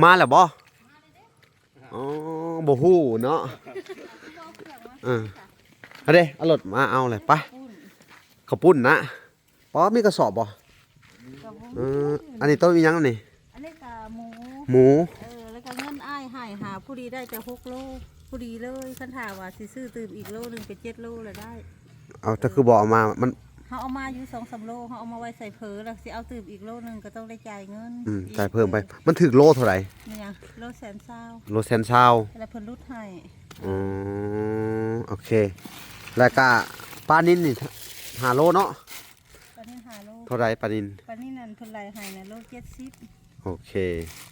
ມາແລ້ວບໍ່? ອໍ ບໍ່ຮູ້ເນາະ. ເອີ ເອົາເດ້ ເອົາລົດມາເອົາເລີຍ ໄປ. ເຂົ້າປຸ້ນນະ. ປ້າ ມີກະສອບບໍ່? ເອີ ອັນນີ້ຕົ້ນອີ່ຫຍັງອັນນີ້? ອັນນີ້ກະໝູ ໝູ ເອີ ແລ້ວກະເງິນອ້າຍໃຫ້ຫາ ພໍດີໄດ້ແຕ່ຫົກໂລ ພໍດີເລີຍ. ຄັນຖ້າວ່າຊິຊື້ຕື່ມອີກໂລໜຶ່ງເປັນເຈັດໂລລະໄດ້. ເອົາ ແຕ່ຄືບໍ່ເອົາມາ ມັນ ເຮົາເອົາມາຢູ່ສອງສາມໂລ ເຮົາເອົາມາໄວ້ໃສ່ເຜີ ແລ້ວຊິເອົາຕື່ມອີກໂລໜຶ່ງກະຕ້ອງໄດ້ຈ່າຍເງິນ ອືມ ອີກ ຈ່າຍເພີ່ມໄປ. ມັນຖືກໂລເທົ່າໃດ? ແມ່ນຫຍັງ? ໂລແສນຊາວ ໂລແສນຊາວ ແລ້ວເພິ່ນຫຼຸດໃຫ້. ອໍ ໂອເຄ ແລ້ວກະປານິນນີ້ຫ້າໂລເນາະ? ປານິນຫ້າໂລ. ເທົ່າໃດປານິນ? ປານິນນັ້ນເພິ່ນໄລ່ໃຫ້ນະ ໂລເຈັດສິບ. ໂອເຄ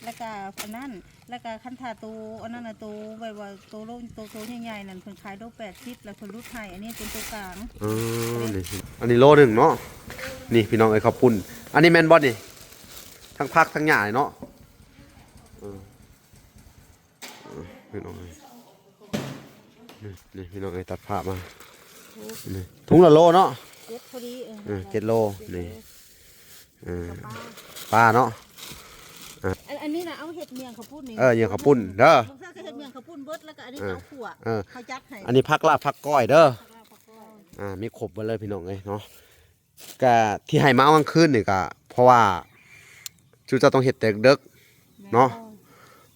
ແລ້ວກະອັນນັ້ນ ແລ້ວກະຄັນຖ້າໂຕອັນນັ້ນນະ ໂຕແບບວ່າໂຕໂລ ໂຕ ໂຕໃຫຍ່ໆນັ້ນ ເພິ່ນຂາຍໂລແປດສິບ ແລ້ວເພິ່ນຫຼຸດໃຫ້. ອັນນີ້ເປັນໂຕກາງ. ອໍ ນີ້ ອັນນີ້ໂລໜຶ່ງເນາະ. ນີ້ພີ່ນ້ອງເອີຍ ເຂົ້າປຸ້ນ ອັນນີ້ແມ່ນບໍ່ນີ້? ທັງຜັກທັງຫຍ້າເນາະ. ເອີ ເອີ ພີ່ນ້ອງເອີຍ ນີ້ ນີ້ພີ່ນ້ອງເອີຍ ຕັດພາບມາ ນີ້ ຖົງລະໂລເນາະ. ເຈັດພໍດີ ເອີ ເອີ ເຈັດໂລ ນີ້ ເອີ ປາ ປາເນາະ. ອັນ ອັນນີ້ນະ ເອົາເຮັດໝ້ຽງເຂົ້າປຸ້ນນີ້. ເອີ ໝ້ຽງເຂົ້າປຸ້ນເດີ ບາງເທື່ອກະເຮັດໝ້ຽງເຂົ້າປຸ້ນເບິດ ແລ້ວກະອັນນີ້ເອົາຂົ້ວ ເອີ ເຂົາຈັດໃຫ້. ອັນນີ້ຜັກລາບຜັກກ້ອຍເດີ ຜັກລາບຜັກກ້ອຍ. ອ່າ ມີຄົບເບິດເລີຍພີ່ນ້ອງເອີຍເນາະ. ກະທີ່ໃຫ້ມາເອົາກາງຄືນນີ້ກະເພາະວ່າ ຊຸມເຈົ້າຕ້ອງເຮັດແຕ່ເດິກເນາະ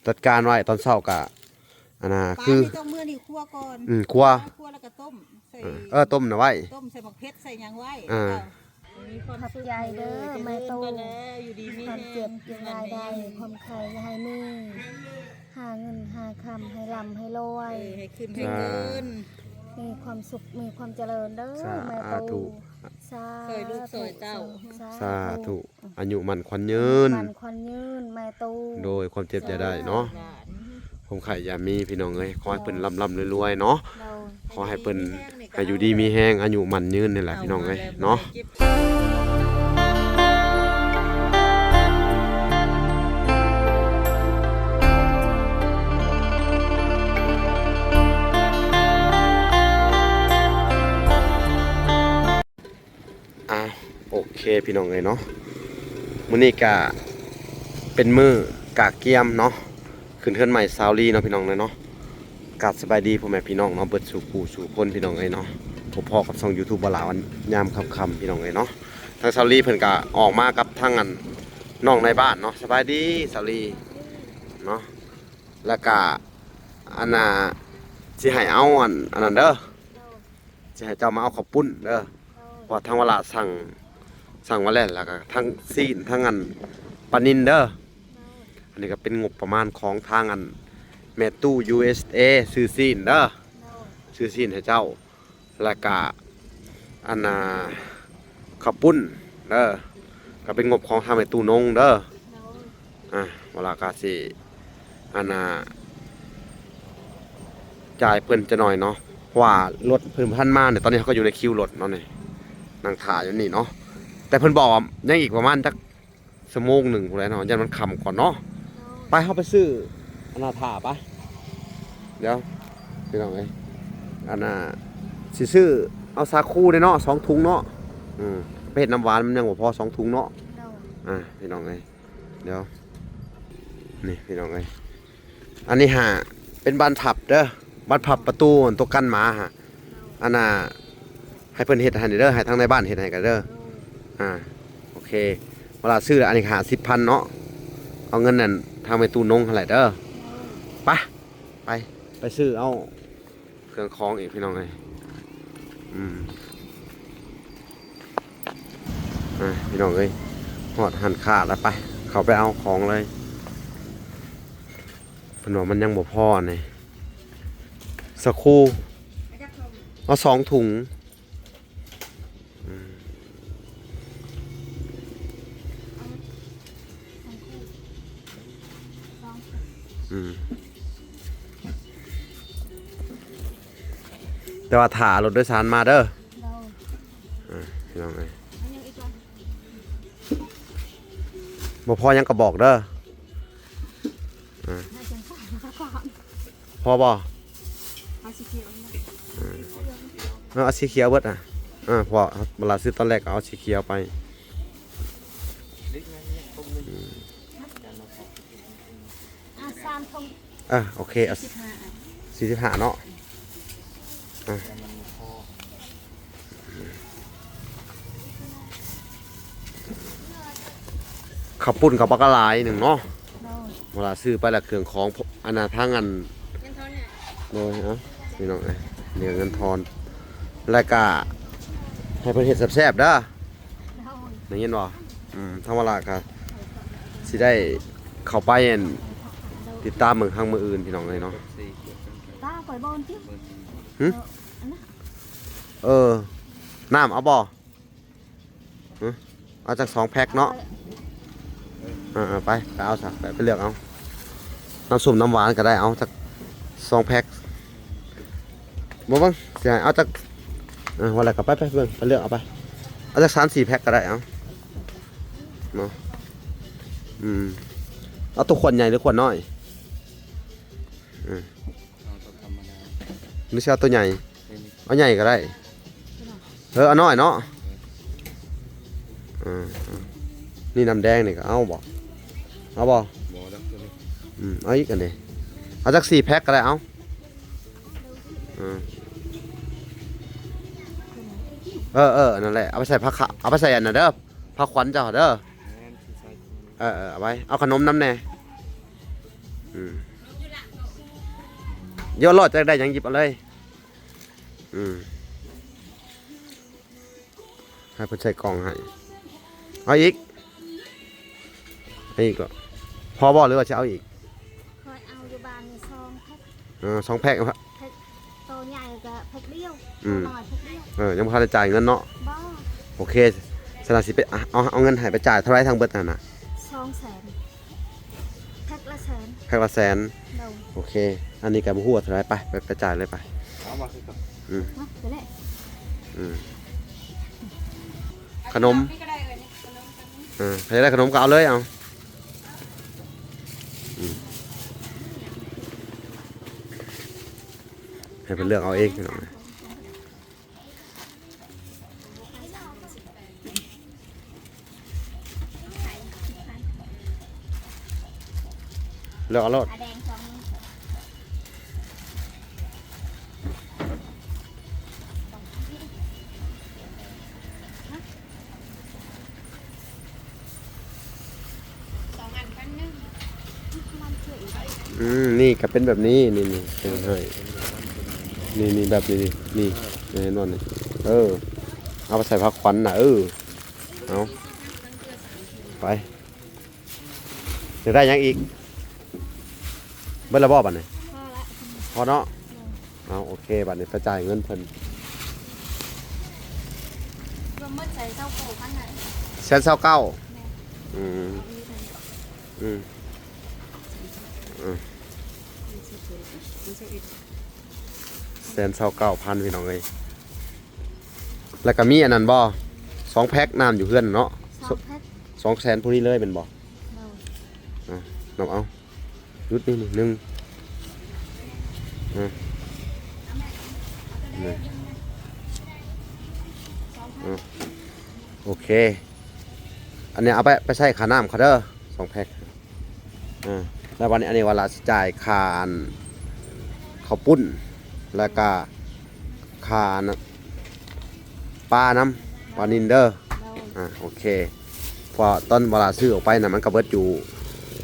ແມ່ນ ຈັດການໄວ້. ຕອນເຊົ້າກະ ອັນນ່າ ປາ ຄື ນີ້ຕ້ອງເມືອນີ້ຂົ້ວກ່ອນ. ອືມ ຂົ້ວ ຂົ້ວແລ້ວກະຕົ້ມໃສ່ ເອີ ຕົ້ມນະໄວ້ ຕົ້ມໃສ່ໝາກເຜັດໃສ່ຫຍັງໄວ້. ອ່າ ຂອບໃຈເດີແມ່ຕູ້ ຢູ່ດີມີແຮງ ຄວາມເຈັບຢ່າລາຍໄດ້ ຄວາມໄຂ້ຢ່າໃຫ້ມີ ຫາເງິນຫາຄຳໃຫ້ລ່ຳໃຫ້ລວຍ ເອີ ໃຫ້ຂຶ້ນໃຫ້ເກີນ ມີຄວາມສຸກມີຄວາມຈະເລີນເດີແມ່ຕູ້. ສາທຸ ຊ່ອຍລູກຊ່ອຍເຕົ້າ. ສາທຸ ອາຍຸໝັ້ນຂວັນຍືນ ໝັ້ນຂວັນຍືນແມ່ຕູ້. ໂດຍ ຄວາມເຈັບຢ່າໄດ້ເນາະ ຄວາມໄຂ້ຢ່າມີພີ່ນ້ອງເອີຍ. ຂໍໃຫ້ເພິ່ນລ່ຳໆລວຍໆເນາະ ຂໍໃຫ້ເພິ່ນ ໃຫ້ຢູ່ດີມີແຮງ ອາຍຸໝັ້ນຍືນນີ້ແຫຼະພີ່ນ້ອງເອີຍເນາະ. ອ່າ ໂອເຄພີ່ນ້ອງເອີຍເນາະ ມື້ນີ້ກະເປັນມື້ກະກຽມເນາະ ຂຶ້ນເຮືອນໃໝ່ຊາວລີເນາະພີ່ນ້ອງເອີຍເນາະ. ກາບສະບາຍດີພໍ່ແມ່ພີ່ນ້ອງເນາະ ເບິດສູ່ຄູ່ສູ່ຄົນພີ່ນ້ອງເອີຍເນາະ. ພົບພໍ້ກັບຊ່ອງຢູທູບບ່າວລາວ ຍາມຄ່ຳໆພີ່ນ້ອງເອີຍເນາະ. ທາງຊາວລີເພິ່ນກະອອກມາກັບທາງອັນ ນ້ອງໃນບ້ານເນາະ. ສະບາຍດີຊາວລີເນາະ. ແລ້ວກະ ອັນນ່າ ຊິໃຫ້ເອົາອັນ ອັນນັ້ນເດີ ຊິໃຫ້ເຈົ້າມາເອົາເຂົ້າປຸ້ນເດີ ເພາະວ່າທາງວາລາສັ່ງ ສັ່ງມາແລ້ວ ແລ້ວກະທັງຊີ້ນ ທັງອັນ ປານິນເດີ. ອັນນີ້ກະເປັນງົບປະມານຂອງທາງອັນ ແມ່ຕູ້ ຢູເອສເອ ຊື້ຊີ້ນເດີ ຊື້ຊີ້ນໃຫ້ເຈົ້າ ແລ້ວກະ ອັນນ່າ ເຂົ້າປຸ້ນເດີ ກະເປັນງົບຂອງທາງແມ່ຕູ້ນົງເດີ. ອ່າ ວາລາກະຊິ ອັນນ່າ ຈ່າຍເພິ່ນຈັກໜ້ອຍເນາະ ເພາະວ່າລົດເພິ່ນບໍ່ທັນມາເດ. ຕອນນີ້ເຮົາກະຢູ່ໃນຄິວລົດເນາະ ນີ້ ນັ່ງຖ້າຢູ່ນີ້ເນາະ. ແຕ່ເພິ່ນບອກວ່າຍັງອີກປະມານຈັກຊົ່ວໂມງໜຶ່ງພຸ້ນແຫຼະເນາະ ຢ້ານມັນຄ່ຳກ່ອນເນາະ. ໄປ ເຮົາໄປຊື້ອັນນ່າຖ້າໄປ. ດຽວ ພີ່ນ້ອງເອີຍ ອັນນ່າ ຊິຊື້ເອົາສາຄູເດ້ເນາະ ສອງຖົງເນາະ. ອືມ ໄປເຮັດນ້ຳຫວານມັນຍັງບໍ່ພໍ ສອງຖົງເນາະ. ອ່າ ພີ່ນ້ອງເອີຍ ດຽວ ນີ້ພີ່ນ້ອງເອີຍ ອັນນີ້ຫາເປັນບານພັບເດີ ບານພັບປະຕູໂຕກັນໝາຫະ. ອັນນ່າ ໃຫ້ເພິ່ນເຮັດໃຫ້ເດີ ໃຫ້ທາງໃນບ້ານເຮັດໃຫ້ກະເດີ. ອ່າ ໂອເຄ ເວລາຊື້ແລ້ວ ອັນນີ້ກະຫ້າສິບພັນເນາະ. ເອົາເງິນນັ້ນທາງແມ່ຕູ້ນົງຫັ້ນແຫຼະເດີ. ໄປ ໄປ ໄປຊື້ເອົາ ເຄື່ອງຂອງອີກພີ່ນ້ອງເອີຍ. ອືມ ອ່າ ພີ່ນ້ອງເອີຍ ຮອດຮ້ານຄ້າແລ້ວ ໄປ ເຂົ້າໄປເອົາຂອງເລີຍ. ເພິ່ນວ່າມັນຍັງບໍ່ພໍນີ້ ສາຄູ ເອົາສອງຖົງ. ອືມ ອືມ ແຕ່ວ່າຖ້າລົດໂດຍສານມາເດີ. ໂດຍ ອ່າ ພີ່ນ້ອງເອີຍ ບໍ່ພໍຫຍັງກະບອກເດີ. ອ່າ ພໍບໍ່? ເອົາສີຂຽວ ເອີ ເອົາສີຂຽວເບິດ. ອ່າ ເພາະວ່າເວລາຊື້ຕອນແລກກະເອົາສີຂຽວໄປ. ອືມ. ເອີ ໂອເຄ ເອົາ ສີ່ສິບຫ້າເນາະ. ເຂົ້າປຸ້ນກັບບັກຫຼາຍໜຶ່ງເນາະ. ໂດຍ ເວລາຊື້ໄປລະເຄື່ອງຂອງ ອັນນ່າ ທາງອັນ ໂດຍ ເອົາ ພີ່ນ້ອງເອີຍ ເລື່ອງເງິນທອນ ແລ້ວກະໃຫ້ເພິ່ນເຮັດແຊບໆເດີ ໄດ້ຍິນບໍ່? ອືມ ທາງວາລາກະຊິໄດ້ເຂົ້າໄປອັນ ຕິດຕາມເບິ່ງທາງມື້ອື່ນ ພີ່ນ້ອງເອີຍເນາະ. ຕາຂ້ອຍບໍ່ຕິ ຫຶ? ເອີ ນ້ຳເອົາບໍ່? ຫຶ? ເອົາຈັກສອງແພັກເນາະ. ເອີ ເອີ ໄປ ໄປເອົາຊະ ໄປ ໄປເລືອກເອົາ ນ້ຳສົ້ມນ້ຳຫວານກໍໄດ້ ເອົາຈັກສອງແພັກ. ບໍ່ເບິ່ງ ຊິໃຫ້ເອົາຈັກ ເອີ ວ່າແລ້ວກໍໄປ ໄປເບິ່ງ ໄປເລືອກເອົາໄປ ເອົາຈັກສາມສີ່ແພັກກໍໄດ້ ເອົາເນາະ. ອືມ ເອົາຕົວຂວດໃຫຍ່ຫຼືຂວດນ້ອຍ? ອືມ ເອົາຕົວທຳມະດາ ຫຼືຊິເອົາຕົວໃຫຍ່? ເອົາໃຫຍ່ກໍໄດ້ ເອີ ເອົານ້ອຍເນາະ. ເອີ ນີ້ນ້ຳແດງນີ້ກໍເອົາບໍ່? ເອົາບໍ່? ບໍ່ດອກຕົວນີ້. ອືມ ເອົາອີກອັນນີ້ ເອົາຈັກສີ່ແພັກກໍໄດ້ ເອົາ. ເອີ ເອີ ເອີ ອັນນັ້ນແຫຼະ ເອົາໄປໃສ່ພະຂະ ເອົາໄປໃສ່ອັນນັ້ນເດີ ພະຂວັນເຈົ້າເດີ. ແມ່ນ ຊິໃສ່ ເອີ ເອີ ເອົາໄວ້ ເອົາຂະໜົມນຳແດ່. ອືມ ດຽວລອດ ຈັກໄດ້ຫຍັງຫຍິບເອົາເລີຍ. ອືມ ໃຫ້ເພິ່ນໃສ່ກ່ອງໃຫ້. ເອົາອີກ ເອົາອີກກໍ ພໍບໍ່ ຫຼືວ່າຊິເອົາອີກ? ຂ້ອຍເອົາຢູ່ບ້ານນີ້ສອງແພັກ. ເອີ ສອງແພັກ ແພັກໂຕໃຫຍ່ກໍແພັກດຽວ. ອືມ ໂຕນ້ອຍແພັກດຽວ. ເອີ ຍັງບໍ່ທັນໄດ້ຈ່າຍເງິນເນາະ. ບໍ່ ໂອເຄ ຊັ້ນລະຊິໄປ ເອົາ ເອົາເງິນໃຫ້ໄປຈ່າຍເທົ່າໃດທັງເບິດຫັ້ນນະ? ສອງແສນ ແພັກລະແສນ. ແພັກລະແສນ. ໂດຍ ໂອເຄ ອັນນີ້ກໍບໍ່ຮູ້ວ່າເທົ່າໃດ ໄປ ໄປ ໄປຈ່າຍເລີຍໄປ. ເອົາມາຄືກັນ. ອືມ ມາ ໄປເລີຍ. ອືມ ຂະໜົມ ນີ້ກໍໄດ້ເອີຍ ນີ້ຂະໜົມກັນ. ເອີ ໃຜຢາກໄດ້ຂະໜົມກໍເອົາເລີຍ ເອົາ. ອືມ ໃຫ້ເພິ່ນເລືອກເອົາເອງ ພີ່ນ້ອງ. ເລືອກເອົາໂລດ. ສອງອັນພັນໜຶ່ງ. ອືມ ນີ້ກໍເປັນແບບນີ້ ນີ້ ນີ້ ເປັນໃຫ້ ນີ້ ນີ້ ແບບນີ້ ນີ້ ນີ້ ເຫັນບໍ່ນີ້? ເອີ ເອົາໄປໃສ່ພະຂວັນນະ. ເອີ ເອົາ ໄປ ຢາກໄດ້ຫຍັງອີກ? ເບິດແລ້ວບໍ່ບັດນີ້? ພໍລະ ພໍເນາະ. ເອົາ ໂອເຄ ບັດນີ້ໄປຈ່າຍເງິນເພິ່ນ. ລວມໝົດໃສ່ຊາວເກົ້າພັນນະ. ແສນຊາວເກົ້າ. ແມ່ນ. ອືມ ອືມ ອືມ ແສນຊາວເກົ້າພັນ ພີ່ນ້ອງເອີຍ. ແລ້ວກໍມີອັນນັ້ນບໍ່? ສອງແພັກ ນ້ຳຢູ່ເຮືອນເນາະ. ສອງແພັກ ສອງແສນຜູ້ນີ້ເລີຍແມ່ນບໍ່? ໂດຍ. ອ່ະ ນັບເອົາ. ຢຸດນີ້ ນີ້ ໜຶ່ງ ອ່ະ ນີ້ ອ່ະ ໂອເຄ ອັນນີ້ເອົາໄປ ໄປໃຊ້ຄ່ານ້ຳເຂົາເດີ ສອງແພັກ ອ່າ ແລ້ວບັດນີ້ ອັນນີ້ວ່າລະຊິຈ່າຍຄ່າ ອັນ ເຂົ້າປຸ້ນ ແລ້ວກະຄ່າ ອັນ ປານຳ ປານິນເດີ ໂດຍ ອ່າ ໂອເຄ ເພາະວ່າຕອນເວລາຊື້ອອກໄປນະ ມັນກໍເບິດຢູ່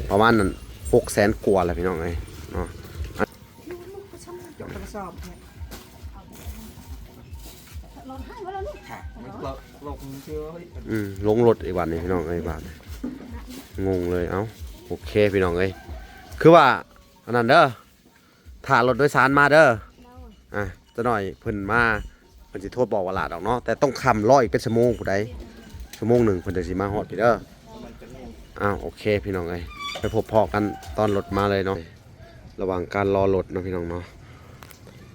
ປະມານນັ້ນ ຫົກແສນກວ່າແຫຼະ ພີ່ນ້ອງເອີຍເນາະ. ອືມ ລົງລົດອີກບາດນີ້ ພີ່ນ້ອງເອີຍ ບາດນີ້ ງົງເລີຍ. ເອົ້າ ໂອເຄ ພີ່ນ້ອງເອີຍ ຄືວ່າ ອັນນັ້ນເດີ ຖ້າລົດໂດຍສານມາເດີ ໂດຍ ອ່າ ຈັກໜ້ອຍເພິ່ນມາ ເພິ່ນຊິໂທບອກວ່າຫຼາດອກເນາະ ແຕ່ຕ້ອງຄ່ຳລໍອີກເປັນຊົ່ວໂມງພຸ້ນໃດ ຊົ່ວໂມງໜຶ່ງເພິ່ນຈັ່ງຊິມາຮອດພີ້ເດີ. ອ້າວ ໂອເຄ ພີ່ນ້ອງເອີຍ ໄປພົບພໍ້ກັນຕອນລົດມາເລີຍເນາະ ລະຫວ່າງການລໍລົດເນາະ ພີ່ນ້ອງເນາະ.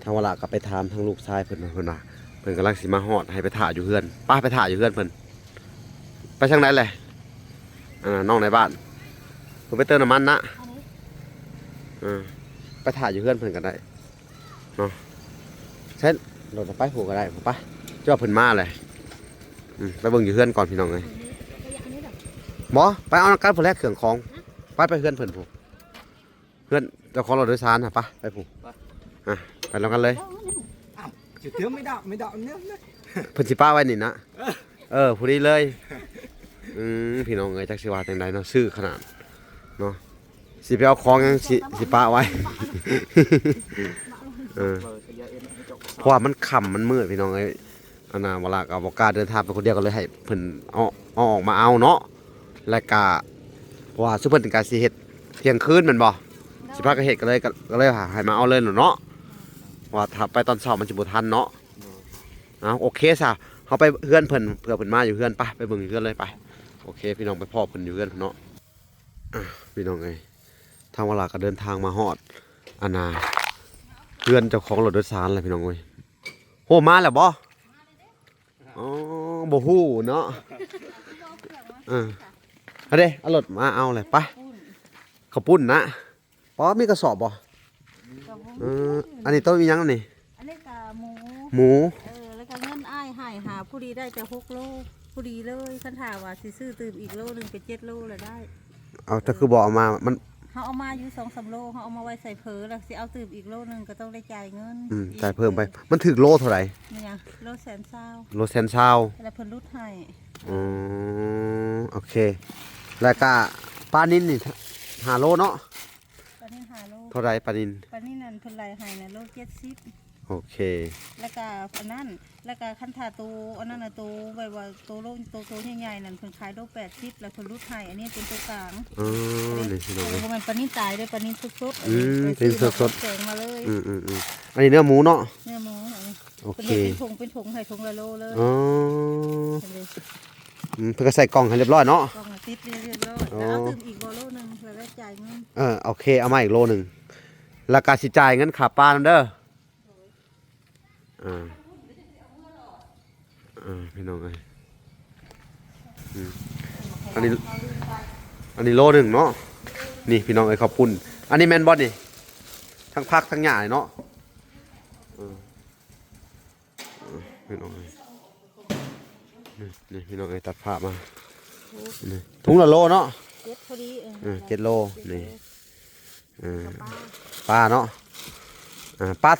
ທາງວາລະກໍໄປຖາມທາງລູກຊາຍເພິ່ນ ເພິ່ນວ່າເພິ່ນກຳລັງຊິມາຮອດ ໃຫ້ໄປຖ້າຢູ່ເຮືອນ ໄປ ໄປຖ້າຢູ່ເຮືອນເພິ່ນ. ໄປທາງໃດແຫຼະ? ອ່າ ນ້ອງໃນບ້ານ ເພິ່ນໄປເຕີມນ້ຳມັນນະ ເອີ ໄປຖ້າຢູ່ເຮືອນເພິ່ນກໍໄດ້ເນາະ. ເຊັ່ນ ລົດໄປຜູ້ກໍໄດ້ ໄປ ເຈົ້າເພິ່ນມາແຫຼະ. ອືມ ໄປເບິ່ງຢູ່ເຮືອນກ່ອນ ພີ່ນ້ອງເອີຍ. ບໍ່ ໄປເອົານຳກັນພຸ້ນແຫຼະ ເຄື່ອງຂອງ ໄປ ໄປເຮືອນເພິ່ນພຸ້ນ. ເພື່ອນເຈົ້າຂອງລົດໂດຍສານຫັ້ນ ໄປ ໄປພຸ້ນ ໄປ ອ່ະ ໄປນຳກັນເລີຍ. ອ້າວ ຈະເຕີມໄມ່ດອກ ໄມ່ດອກ ເນີ ເພິ່ນຊິປະໄວ້ນີ້ນະ. ເອີ ພໍດີເລີຍ. ອືມ ພີ່ນ້ອງເອີຍ ຈັກຊິວ່າຈັ່ງໃດເນາະ ຊື້ຂະໜາດເນາະ ຊິໄປເອົາຂອງຫຍັງ ຊິ ຊິປະໄວ້. ເອີ ເພາະວ່າມັນຄ່ຳ ມັນມືດ ພີ່ນ້ອງເອີຍ. ອັນນ່າ ວະລາກໍບໍ່ກ້າເດີນທາງໄປຄົນດຽວ ກໍເລີຍໃຫ້ເພິ່ນເອົາ ເອົາອອກມາເອົາເນາະ. ແລ້ວກະ ເພາະວ່າຊຸມເພິ່ນກະຊິເຮັດທ່ຽງຄືນແມ່ນບໍ່? ໂດຍ ຊິພາກັນເຮັດ ກໍເລີຍ ກໍເລີຍໃຫ້ມາເອົາເລີຍເນາະ ວ່າຖ້າໄປຕອນເຊົ້າມັນຊິບໍ່ທັນເນາະ. ໂດຍ ເອົາ ໂອເຄຊະ ເຮົາໄປເຮືອນເພິ່ນ ເພື່ອເພິ່ນມາຢູ່ເຮືອນ ໄປ ໄປເບິ່ງຢູ່ເຮືອນເລີຍ ໄປ. ໂອເຄ ພີ່ນ້ອງ ໄປພໍ້ເພິ່ນຢູ່ເຮືອນເນາະ. ອ່ະ ພີ່ນ້ອງເອີຍ ທາງວະລາກໍເດີນທາງມາຮອດ ອັນນ່າ ເຮືອນເຈົ້າຂອງລົດໂດຍສານແລ້ວ ພີ່ນ້ອງເອີຍ. ໂຫ ມາແລ້ວບໍ່? ອໍ ບໍ່ຮູ້ເນາະ. ເອີ ເອົາເດ້ ເອົາລົດມາເອົາແຫຼະ ໄປ. ເຂົ້າປຸ້ນນະ ປໍ ມີກະສອບບໍ່? ເອີ ອັນນີ້ໂຕອີ່ຫຍັງອັນນີ້? ອັນນີ້ກະໝູ ໝູ ເອີ ແລ້ວກະເງິນອ້າຍໃຫ້ຫາ ພໍດີໄດ້ແຕ່ຫົກໂລ ພໍດີເລີຍ. ຄັນຖ້າວ່າຊິຊື້ຕື່ມອີກໂລໜຶ່ງ ເປັນເຈັດໂລລະໄດ້. ເອົາ ແຕ່ຄືບໍ່ເອົາມາ ມັນ ເຮົາເອົາມາຢູ່ສອງສາມໂລ ເຮົາເອົາມາໄວ້ໃສ່ເຜີ ແລ້ວຊິເອົາຕື່ມອີກໂລໜຶ່ງ ກໍຕ້ອງໄດ້ຈ່າຍເງິນ ອືມ ອີກ ຈ່າຍເພີ່ມໄປ. ມັນຖືກໂລເທົ່າໃດ? ແມ່ນຫຍັງ? ໂລແສນຊາວ ໂລແສນຊາວ ແລ້ວເພິ່ນຫຼຸດໃຫ້. ອໍ ໂອເຄ ແລ້ວກະປານິນນີ້ຫ້າໂລເນາະ? ປານິນຫ້າໂລ. ເທົ່າໃດປານິນ? ປານິນນັ້ນເພິ່ນໄລ່ໃຫ້ນະ ໂລເຈັດສິບ. ໂອເຄ ແລ້ວກະອັນນັ້ນ ແລ້ວກະຄັນຖ້າໂຕອັນນັ້ນນະ ໂຕແບບວ່າໂຕໂລ ໂຕ ໂຕໃຫຍ່ໆນັ້ນ ເພິ່ນຂາຍໂລແປດສິບ ແລ້ວເພິ່ນຫຼຸດໃຫ້. ອັນນີ້ເປັນໂຕກາງ. ອໍ ນີ້ພີ່ນ້ອງ ໂຕ ເອີຍ ບໍ່ແມ່ນປານິນຕາຍເດ້ ປານິນສົດໆ. ອືມ ອັນນີ້ ປານິນສົດໆ ແກງມາເລີຍ. ອືມໆໆ ອັນນີ້ເນື້ອໝູເນາະ? ເນື້ອໝູ. ໂອເຄ ເພິ່ນເຮັດເປັນຖົງ ເປັນຖົງໃຫ້ຖົງລະໂລເລີຍ. ອໍ ເຫັນເດ້ ອືມ ເພິ່ນກໍໃສ່ກ່ອງໃຫ້ຮຽບຮ້ອຍເນາະ? ກ່ອງຕິດຮຽບຮ້ອຍ. ອໍ ແລ້ວເອົາຕື່ມອີກບໍ່ໂລໜຶ່ງ ແລ້ວໄດ້ຈ່າຍເງິນ. ເອີ ໂອເຄ ເອົາມາອີກໂລໜຶ່ງ ແລ້ວກໍຊິຈ່າຍເງິນຄ່າປານຳເດີ. ອ່າ ອ່າ ພີ່ນ້ອງເອີຍ ອືມ ອັນນີ້ ອັນນີ້ໂລໜຶ່ງເນາະ. ນີ້ພີ່ນ້ອງເອີຍ ເຂົ້າປຸ້ນ ອັນນີ້ແມ່ນບໍ່ນີ້? ທັງຜັກທັງຫຍ້າເນາະ. ເອີ ພີ່ນ້ອງເອີຍ ນີ້ ນີ້ພີ່ນ້ອງເອີຍ ຕັດພາບມາ ນີ້ ຖົງລະໂລເນາະ? ເຈັດພໍດີ ເອີ ເອີ ເຈັດໂລ ເຈັດໂລ ນີ້ ເອີ ປາ ປາເນາະ. ອ່າ ປາ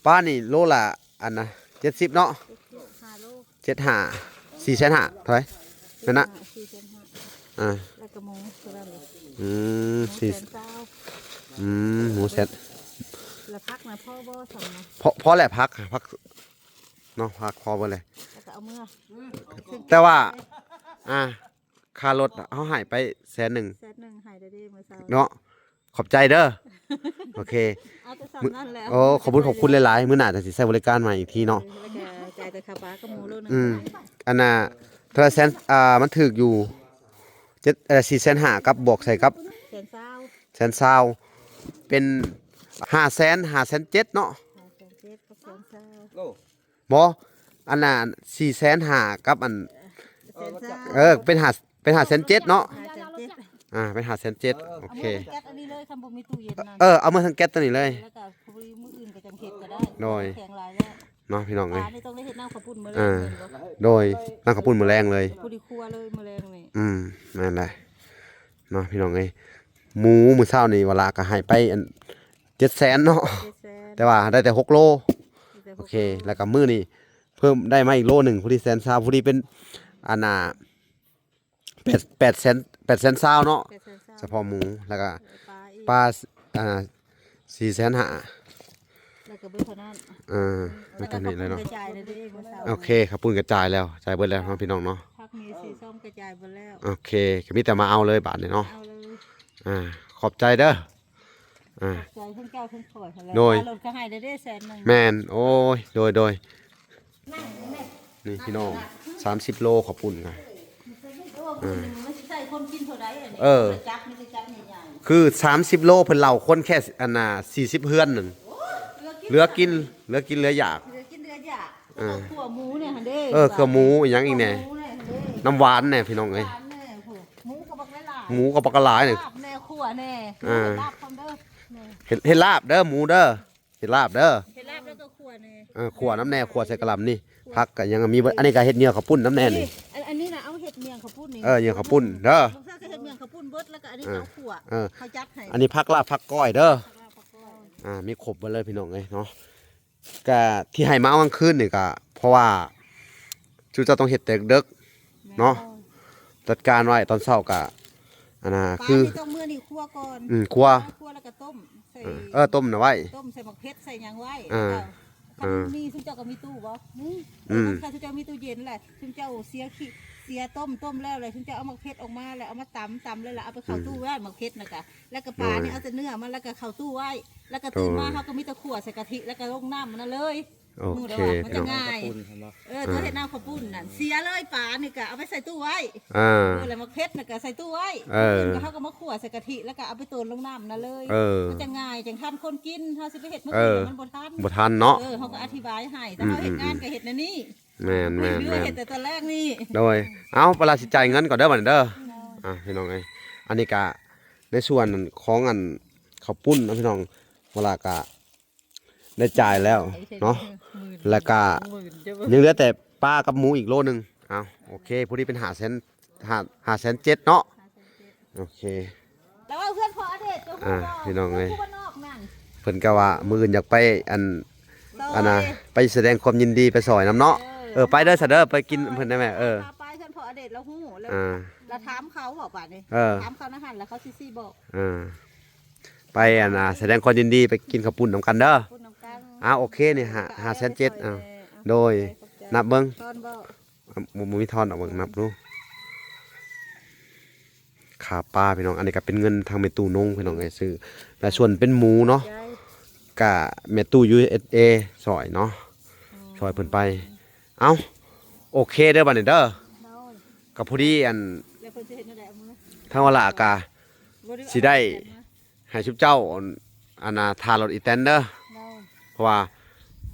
ປານີ້ໂລລະອັນນະ ເຈັດສິບເນາະ? ເຈັດສິບ ຫ້າໂລ ເຈັດຫ້າ ສີ່ແສນຫ້າ ເທົ່າໃດ? ແມ່ນນະ ສີ່ແສນຫ້າ ອ່າ ແລ້ວກໍໝູເທົ່ານັ້ນເລີຍ. ອືມ ສີ່ແສນຊາວ ອືມ ໝູແສນ ແລ້ວຜັກນະພໍບໍ່ສ່ຳນະ? ພໍ ພໍແຫຼະ ຜັກ ຜັກເນາະ ຜັກພໍເບິດແຫຼະ ແລ້ວກໍເອົາເມືອ. ແຕ່ວ່າ ອ່າ ຄ່າລົດເຮົາໃຫ້ໄປແສນໜຶ່ງ ແສນໜຶ່ງໃຫ້ເດ້ມື້ເຊົ້າເນາະ. ຂອບໃຈເດີ ໂອເຄ ເອົາແຕ່ສ່ຳນັ້ນແຫຼະ. ໂອ້ ຂອບຄຸນ ຂອບຄຸນຫຼາຍໆ ມື້ໜ້າຈັ່ງຊິໃຊ້ບໍລິການໃໝ່ອີກທີເນາະ. ເອີ ແລ້ວກໍຈ່າຍແຕ່ຄ່າປາກັບໝູໂລໜຶ່ງ. ອືມ ອັນນ່າ ເທົ່າໃດແສນ ອ່າ ມັນຖືກຢູ່ ເຈັດ ເອີ ສີ່ແສນຫ້າ ກັບບວກໃສ່ກັບ ແສນຊາວ ແສນຊາວ ເປັນຫ້າແສນ ຫ້າແສນເຈັດເນາະ. ຫ້າແສນເຈັດກັບແສນຊາວ ໂອ້ ບໍ່ ອັນນ່າ ສີ່ແສນຫ້າ ກັບອັນ ແສນຊາວ ເອີ ເປັນຫ້າ ເປັນຫ້າແສນເຈັດເນາະ. ຫ້າແສນເຈັດ ອ່າ ເປັນຫ້າແສນເຈັດ ໂອເຄ ແກັສອັນນີ້ເລີຍ ຄັນບໍ່ມີຕູ້ເຢັນນັ້ນ. ເອີ ເອົາມາທັງແກັສຕົວນີ້ເລີຍ ແລ້ວກໍພໍດີມື້ອື່ນກໍຈັ່ງເຮັດກໍໄດ້. ໂດຍ ແຂງຫຼາຍແລ້ວເນາະ ພີ່ນ້ອງເອີຍ ນີ້ຕ້ອງໄດ້ເຮັດນ້ຳເຂົ້າປຸ້ນມື້ແລງ. ອ່າ ແມ່ນບໍ່? ໂດຍ ນ້ຳເຂົ້າປຸ້ນມື້ແລງເລີຍ ພໍດີຄົວເລີຍມື້ແລງນີ້. ອືມ ແມ່ນແຫຼະເນາະ ພີ່ນ້ອງເອີຍ. ໝູມື້ເຊົ້ານີ້ວະລາກໍໃຫ້ໄປອັນ ເຈັດແສນເນາະ ເຈັດແສນ ແຕ່ວ່າໄດ້ແຕ່ຫົກໂລ. ໄດ້ແຕ່ຫົກໂລ ໂອເຄ ແລ້ວກໍມື້ນີ້ເພີ່ມໄດ້ມາອີກໂລໜຶ່ງ ພໍດີແສນຊາວ ພໍດີເປັນ ອັນນ່າ ແປດ ແປດແສນ ແປດແສນຊາວເນາະ ແປດແສນຊາວ ສະເພາະໝູ ແລ້ວກໍ ເອີ ປາອີກ ປາ ອ່າ ສີ່ແສນຫ້າ ແລ້ວກໍເບິດເທົ່ານັ້ນ. ເອີ ເບິດເທົ່ານີ້ເລີຍເນາະ ກະຈ່າຍແລ້ວເດ້ມື້ເຊົ້າ. ໂອເຄ ເຂົ້າປຸ້ນກະຈ່າຍແລ້ວ ຈ່າຍເບິດແລ້ວເນາະ ພີ່ນ້ອງເນາະ. ຜັກມີສີ່ຊອງກະຈ່າຍເບິດແລ້ວ. ໂອເຄ ກໍມີແຕ່ມາເອົາເລີຍບາດນີ້ເນາະ ເອົາເລີຍ. ອ່າ ຂອບໃຈເດີ. ອ່າ ຂອບໃຈທັງເຈົ້າທັງຂ້ອຍຫັ້ນແຫຼະ. ໂດຍ ຄ່າລົດກໍໃຫ້ໄດ້ເດ້ແສນໜຶ່ງ. ແມ່ນ ໂອ້ຍ ໂດຍ ໂດຍ ນີ້ພີ່ນ້ອງ ສາມສິບໂລເຂົ້າປຸ້ນນະ. ເອີ ມັນຊິໃຊ້ຄົນກິນເທົ່າໃດອັນນີ້? ເອີ ຈັກມີແຕ່ຈັກໃຫຍ່ໆ ຄືສາມສິບໂລ ເພິ່ນເລົ່າຄົນແຄ່ ອັນນ່າ ສີ່ສິບເຮືອນໜຶ່ງ. ໂອ້ຍ ເຫຼືອກິນ ເຫຼືອກິນ ເຫຼືອກິນເຫຼືອຢາກ ເຫຼືອກິນເຫຼືອຢາກ. ເອີ ເຂົ້າຂົ້ວໝູນີ້ຫັ້ນເດ້. ເອີ ເຂົ້າໝູອີ່ຫຍັງອີກແດ່? ເຂົ້າໝູນີ້ຫັ້ນເດ້ ນ້ຳຫວານແດ່ ພີ່ນ້ອງເອີຍ. ຫວານແດ່ ໂອ້ ໝູກໍບັກຫຼາຍໆ ໝູກໍບັກຫຼາຍນີ້ ລາບແດ່ ຂົ້ວແດ່. ເອີ ເຮັດລາບນຳເດີ ເຮັດ ເຮັດລາບເດີ ໝູເດີ ເຮັດລາບເດີ ເຮັດລາບແລ້ວກໍຂົ້ວແດ່. ເອີ ຂົ້ວນຳແດ່ ຂົ້ວໃສ່ກະຫຼ່ຳນີ້ ຜັກກໍຍັງມີເບິດ. ອັນນີ້ກໍເຮັດເຫຍື່ອເຂົ້າປຸ້ນນຳແດ່ນີ້. ອັນ ອັນນີ້ນະ ເອົາເຮັດເໝືອງເຂົ້າປຸ້ນນີ້. ເອີ ເຫຍື່ອເຂົ້າປຸ້ນເດີ ບາງເທື່ອກໍເຮັດເໝືອງເຂົ້າປຸ້ນເບິດ ແລ້ວກໍອັນ ເອີ ເອົາຂົ້ວ ເອີ ເຂົາຈັດໃຫ້ ອັນນີ້ຜັກລາບຜັກກ້ອຍເດີ ຜັກລາບຜັກກ້ອຍ ອ່າ ມີຄົບເບິດເລີຍພີ່ນ້ອງເອີຍເນາະ. ກະທີ່ໃຫ້ມາເອົາກາງຄືນນີ້ກະເພາະວ່າຊຸມເຈົ້າຕ້ອງເຮັດແຕ່ເດິກໆ ເນາະ ຈັດການໄວ້ຕອນເຊົ້າກະ ອັນນ່າ ປາ ຄື ນີ້ຕ້ອງເມືອນີ້ຂົ້ວກ່ອນ ອືມ ຂົ້ວ ຂົ້ວແລ້ວກໍຕົ້ມໃສ່ ເອີ ຕົ້ມນະໄວ້ ຕົ້ມໃສ່ໝາກເຜັດໃສ່ຫຍັງໄວ້ ອ່າ ແລ້ວກໍ ຄັນ ອ່າ ມີ ຊຸມເຈົ້າກໍມີຕູ້ບໍ່? ມີ ອືມ ເອີ ຄັນເຈົ້າມີຕູ້ເຢັນແຫຼະ ຊຸມເຈົ້າເສຍຂີ້ ເສຍຕົ້ມ ຕົ້ມແລ້ວແຫຼະ ຊຸມເຈົ້າເອົາໝາກເຜັດອອກມາແລ້ວເອົາມາຕຳ ຕຳແລ້ວລະເອົາໄປເຂົ້າຕູ້ໄວ້ ໝາກເຜັດນະກະ ແລ້ວກໍປານີ້ເອົາແຕ່ເນື້ອມັນ ແລ້ວກໍເຂົ້າຕູ້ໄວ້ ແລ້ວກໍຕື່ນມາເຮົາກໍມີແຕ່ຂົ້ວໃສ່ກະທິ ແລ້ວກໍລົງນ້ຳມັນນະເລີຍ. ໂອເຄ ມັນຈະງ່າຍ ເອີ ຕົວເຮັດນ້ຳເຂົ້າປຸ້ນນັ້ນ ເສຍເລີຍ ປານີ້ກະເອົາໄປໃສ່ຕູ້ໄວ້ ເອີ ເອີ ແລ້ວໝາກເຜັດນະກະໃສ່ຕູ້ໄວ້ ເອີ ແລ້ວເຮົາກໍມາຂົ້ວໃສ່ກະທິ ແລ້ວກໍເອົາໄປໂຕນລົງນ້ຳນະເລີຍ ເອີ ມັນຈະງ່າຍ ຈັ່ງທັນຄົນກິນ ເຮົາຊິໄປເຮັດມື້ອື່ນມັນບໍ່ທັນ ບໍ່ທັນເນາະ ເອີ ເຮົາກໍອະທິບາຍໃຫ້ ແຕ່ເຮົາເຮັດງານກໍເຮັດແນວນີ້ ແມ່ນໆໆ ເຮັດແຕ່ຕອນແລກນີ້ ໂດຍ ເອົາ ປາລາຊິຈ່າຍເງິນກ່ອນເດີບັດນີ້ເດີ ອ່າ ພີ່ນ້ອງເອີຍ ອັນນີ້ກະໃນສ່ວນຂອງອັນເຂົ້າປຸ້ນເນາະພີ່ນ້ອງ ປາລາກະ ໄດ້ຈ່າຍແລ້ວເນາະ ແລ້ວກະຍັງເຫຼືອແຕ່ປາກັບໝູອີກໂລໜຶ່ງ. ເອົາ ໂອເຄ ພໍດີເປັນຫ້າແສນ ຫ້າ ຫ້າແສນເຈັດເນາະ. ໂອເຄ ແລ້ວວ່າເພື່ອນພໍ່ອະເດດ ອ່າ ພີ່ນ້ອງເອີຍ ເພິ່ນກໍວ່າມື້ອື່ນຢາກໄປອັນ ອັນນ່າ ໄປສະແດງຄວາມຍິນດີໄປຊ່ອຍນຳເນາະ. ເອີ ເອີ ໄປເດີຊະເດີ ໄປກິນເພິ່ນໄດ້ແມ ເອີ ພາໄປເພື່ອນພໍ່ອະເດດລາວຮູ້ ແລ້ວ ອ່າ ລະຖາມເຂົາບອກບາດນີ້ ເອີ ຖາມເຂົານະຫັ້ນ ແລ້ວເຂົາຊິຊີ້ບອກ ເອີ ໄປອັນນ່າ ສະແດງຄວາມຍິນດີ ໄປກິນເຂົ້າປຸ້ນນຳກັນເດີ ເຂົ້າປຸ້ນນຳກັນ ອ້າວ ໂອເຄ ນີ້ ຫ້າ ຫ້າແສນເຈັດ ເອົາ ໂດຍ ຂອບໃຈ ນັບເບິ່ງ ບໍ່ ບໍ່ມີທອນດອກ ເບິ່ງນັບດູ ຄ່າປາພີ່ນ້ອງ ອັນນີ້ກໍເປັນເງິນທາງແມ່ຕູ້ນົງພີ່ນ້ອງເອີຍ ຊື້ ແລະສ່ວນເປັນໝູເນາະ ກະແມ່ຕູ້ ຢູເອສເອ ຊ່ອຍເນາະ ຊ່ອຍເພິ່ນໄປ ເອົ້າ ໂອເຄເດີບັດນີ້ເດີ ໂດຍ ກໍພໍດີອັນ ແລ້ວເພິ່ນຊິເຮັດແນວໃດເອົາມື ທາງວາລະກະຊິໄດ້ໃຫ້ຊຸມເຈົ້າ ອັນນ່າ ຖ້າລົດອີແຕນເດີ ໂດຍ ເພາະວ່າ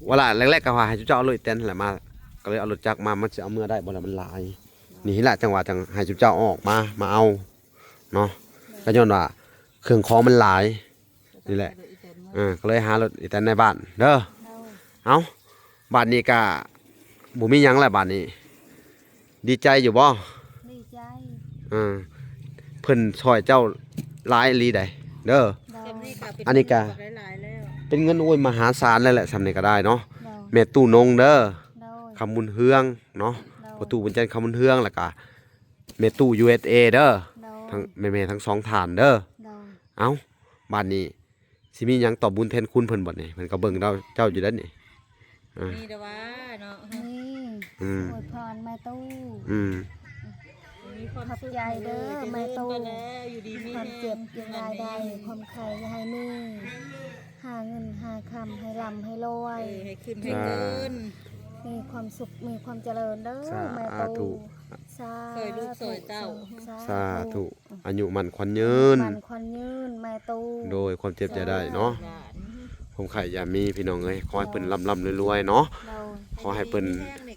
ວາລະແລກໆກໍວ່າໃຫ້ຊຸມເຈົ້າເອົາລົດອີແຕນຫັ້ນແຫຼະມາ ກໍເລີຍເອົາລົດຈັກມາ ມັນຊິເອົາເມືອໄດ້ບໍ່ລະ ມັນຫຼາຍ ນີ້ແຫຼະ ຈັ່ງວ່າຈັ່ງໃຫ້ຊຸມເຈົ້າເອົາອອກມາ ມາເອົາເນາະ ໂດຍ ກໍຍ້ອນວ່າເຄື່ອງຂອງມັນຫຼາຍ ນີ້ແຫຼະ ເອີ ກໍເລີຍຫາລົດອີແຕນໃນບ້ານເດີ ໂດຍ ເອົ້າ ບາດນີ້ກະບໍ່ມີຫຍັງແລ້ວບາດນີ້ ດີໃຈຢູ່ບໍ່? ດີໃຈ ເອີ ເພິ່ນຊ່ອຍເຈົ້າຫຼາຍອີ່ຫຼີໃດ໋ເດີ ໂດຍ ອັນນີ້ກະເປັນ ອັນນີ້ກະ ຫຼາຍໆແລ້ວ ເປັນເງິນ ໂອ້ຍ ມະຫາສານແລ້ວແຫຼະ ສ່ຳນີ້ກະໄດ້ເນາະ ໂດຍ ແມ່ຕູ້ນົງເດີ ໂດຍ ຄຳບຸນເຮືອງເນາະ ໂດຍ ພໍ່ຕູ້ບຸນຈັນ ຄຳບຸນເຮືອງ ແລ້ວກະ ແມ່ຕູ້ ຢູເອສເອ ເດີ ໂດຍ ທັງແມ່ໆທັງສອງທ່ານເດີ ໂດຍ ເອົ້າ ບາດນີ້ຊິມີຫຍັງຕອບບຸນແທນຄຸນເພິ່ນບັດນີ້ ເພິ່ນກໍເບິ່ງເຈົ້າ ເຈົ້າຢູ່ເດ້ນີ້ ອ່າ ມີແຕ່ວ່າເນາະ ນີ້ ອືມ ອວຍພອນແມ່ຕູ້ ອືມ ມີຄວາມສຸກ ຂອບໃຈເດີແມ່ຕູ້ ເລີຍ ຈະເລີນໄປແລ້ວ ຢູ່ດີມີແຮງ ຄວາມເຈັບຢ່າໄດ້ ຄວາມໄຂ້ຢ່າໃຫ້ມີ ຫາເງິນຫາຄຳໃຫ້ລ່ຳໃຫ້ລວຍ ເອີ ໃຫ້ຂຶ້ນໃຫ້ເກີນ ມີຄວາມສຸກ ມີຄວາມຈະເລີນເດີ ສາທຸ ແມ່ຕູ້ ສາທຸ ຊ່ອຍລູກຊ່ອຍເຕົ້າ ສາທຸ ອາຍຸໝັ້ນຂວັນຍືນ ໝັ້ນຂວັນຍືນແມ່ຕູ້ ໂດຍ ຄວາມເຈັບຢ່າໄດ້ເນາະ ຄວາມໄຂ້ຢ່າມີພີ່ນ້ອງເອີຍ ຂໍໃຫ້ເພິ່ນລ່ຳໆລວຍໆເນາະ ໂດຍ ຂໍໃຫ້ເພິ່ນ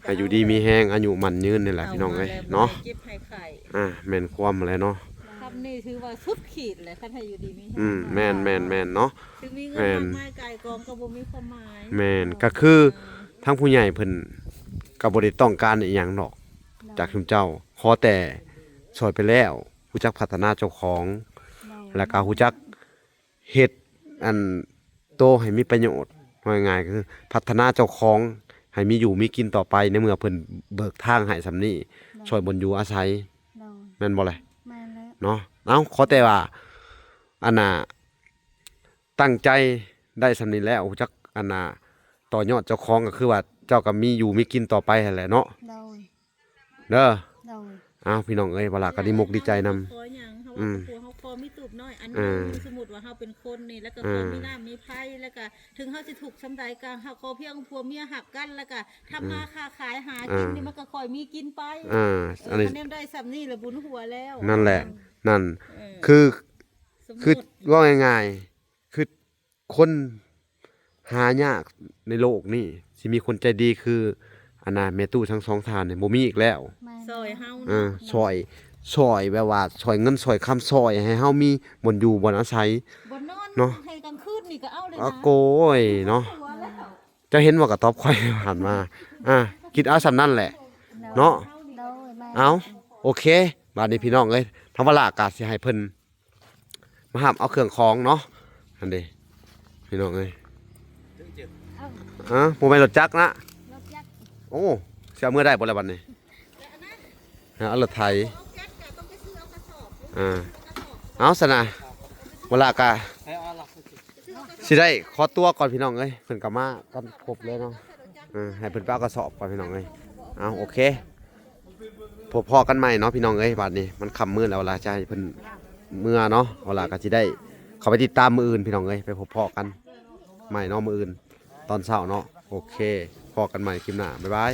ໃຫ້ຢູ່ດີມີແຮງ ອາຍຸໝັ້ນຍືນນີ້ແຫຼະພີ່ນ້ອງເອີຍເນາະ ເຈັບໃຫ້ໄຂ້ ອ່າ ແມ່ນຄວາມແຫຼະເນາະ ຄຳນີ້ຖືວ່າສຸດຂີດແຫຼະ ຄັນໃຫ້ຢູ່ດີມີແຮງ ອືມ ແມ່ນໆໆເນາະ ຖືມີເງິນ ແມ່ນ ມາກມາຍກ່າຍກອງກໍບໍ່ມີຄວາມໝາຍ ແມ່ນ ກໍຄືທາງຜູ້ໃຫຍ່ເພິ່ນກໍບໍ່ໄດ້ຕ້ອງການອີ່ຫຍັງດອກ ໂດຍ ຈາກຊຸມເຈົ້າ ຂໍແຕ່ຊ່ອຍໄປແລ້ວ ຮູ້ຈັກພັດທະນາເຈົ້າຂອງ ໂດຍ ແລ້ວກໍຮູ້ຈັກເຮັດອັນໂຕໃຫ້ມີປະໂຫຍດ ເວົ້າງ່າຍໆກໍຄືພັດທະນາເຈົ້າຂອງໃຫ້ມີຢູ່ມີກິນຕໍ່ໄປ ໃນເມື່ອເພິ່ນເບີກທາງໃຫ້ສ່ຳນີ້ ໂດຍ ຊ່ອຍບ່ອນຢູ່ອາໄສ ໂດຍ ແມ່ນບໍ່ແລະ? ແມ່ນແລ້ວ ເນາະ ເອົ້າ ຂໍແຕ່ວ່າ ອັນນ່າ ຕັ້ງໃຈໄດ້ສ່ຳນີ້ແລ້ວ ຮູ້ຈັກ ອັນນ່າ ຕໍ່ຍອດເຈົ້າຂອງ ກໍຄືວ່າເຈົ້າກໍມີຢູ່ມີກິນຕໍ່ໄປຫັ້ນແຫຼະເນາະ ໂດຍ ເດີ ໂດຍ ອ້າວ ພີ່ນ້ອງເອີຍ ວາລາກໍດີມົກດີໃຈນຳ ຂໍຫຍັງ ເຮົາ ອືມ ເຮົາຂໍມີຕູບນ້ອຍອັນໜຶ່ງ ອ່າ ສົມມຸດວ່າເຮົາເປັນຄົນນີ້ ແລ້ວກໍ ອ່າ ຄົນມີນ້ຳມີໄຟ ແລ້ວກໍເຖິງເຮົາຊິທຸກສ່ຳໃດ ກໍເຮົາຂໍພຽງຜົວເມຍຮັກກັນ ແລ້ວກໍທຳມາ ອ່າ ຄ້າຂາຍຫາກິນ ອ່າ ນີ້ ມັນກໍຄ່ອຍມີກິນໄປ ອ່າ ເອີ ອັນນີ້ ຄັນແນມໄດ້ສ່ຳນີ້ລະບຸນຫົວແລ້ວ ນັ້ນແຫຼະ ອືມ ນັ້ນ ເອີ ຄື ສົມມຸດ ຄືເວົ້າງ່າຍໆ ຄືຄົນຫາຍາກໃນໂລກນີ້ ຊິມີຄົນໃຈດີຄື ອັນນ່າ ແມ່ຕູ້ທັງສອງທ່ານນີ້ ບໍ່ມີອີກແລ້ວ ແມ່ນ ຊ່ອຍເຮົາ ເອີ ເນາະ ຊ່ອຍ ຊ່ອຍແບບວ່າ ຊ່ອຍເງິນ ຊ່ອຍຄຳ ຊ່ອຍໃຫ້ເຮົາມີບ່ອນຢູ່ບ່ອນອາໄສ ບ່ອນນອນ ເນາະ ໃຫ້ກາງຄືນນີ້ກໍເອົາເລີຍນະ ໂອ້ຍ ເນາະ ເຈົ້າເຫັນບໍ່ ກໍຕອບຂ້ອຍຜ່ານມາ ອ່າ ຄິດເອົາສ່ຳນັ້ນແຫຼະ ໂດຍ ເນາະ ໂດຍ ແມ່ນ ເອົ້າ ໂອເຄ ບາດນີ້ພີ່ນ້ອງເອີຍ ທາງວາລາກໍຊິໃຫ້ເພິ່ນ ມາຮັບເອົາເຄື່ອງຂອງເນາະ. ຫັ້ນເດ້ ພີ່ນ້ອງເອີຍ. ເອີ ບໍ່ແມ່ນລົດຈັກນະ. ລົດຈັກ. ໂອ້ ຊິເອົາເມືອໄດ້ບໍ່ລະບັດນີ້? ເອົາລົດໄຖ. ອ່າ ເອົາຊັ້ນນະ ເວລາກະຊິໄດ້ຂໍຕົວກ່ອນ ພີ່ນ້ອງເອີຍ. ເພິ່ນກໍມາກັນຄົບເລີຍເນາະ. ເອີ ໃຫ້ເພິ່ນໄປເອົາກະສອບກ່ອນ ພີ່ນ້ອງເອີຍ. ເອົາ ໂອເຄ ພົບພໍ້ກັນໃໝ່ເນາະ ພີ່ນ້ອງເອີຍ. ບາດນີ້ມັນຄ່ຳມືດແລ້ວ ເວລາຈະໃຫ້ເພິ່ນເມືອເນາະ. ເວລາກໍຊິໄດ້ເຂົ້າໄປຕິດຕາມມື້ອື່ນ ພີ່ນ້ອງເອີຍ. ໄປພົບພໍ້ກັນໃໝ່ເນາະ ມື້ອື່ນຕອນເຊົ້າເນາະ. ໂອເຄ ພໍ້ກັນໃໝ່ຄລິບໜ້າ. ບາຍບາຍ.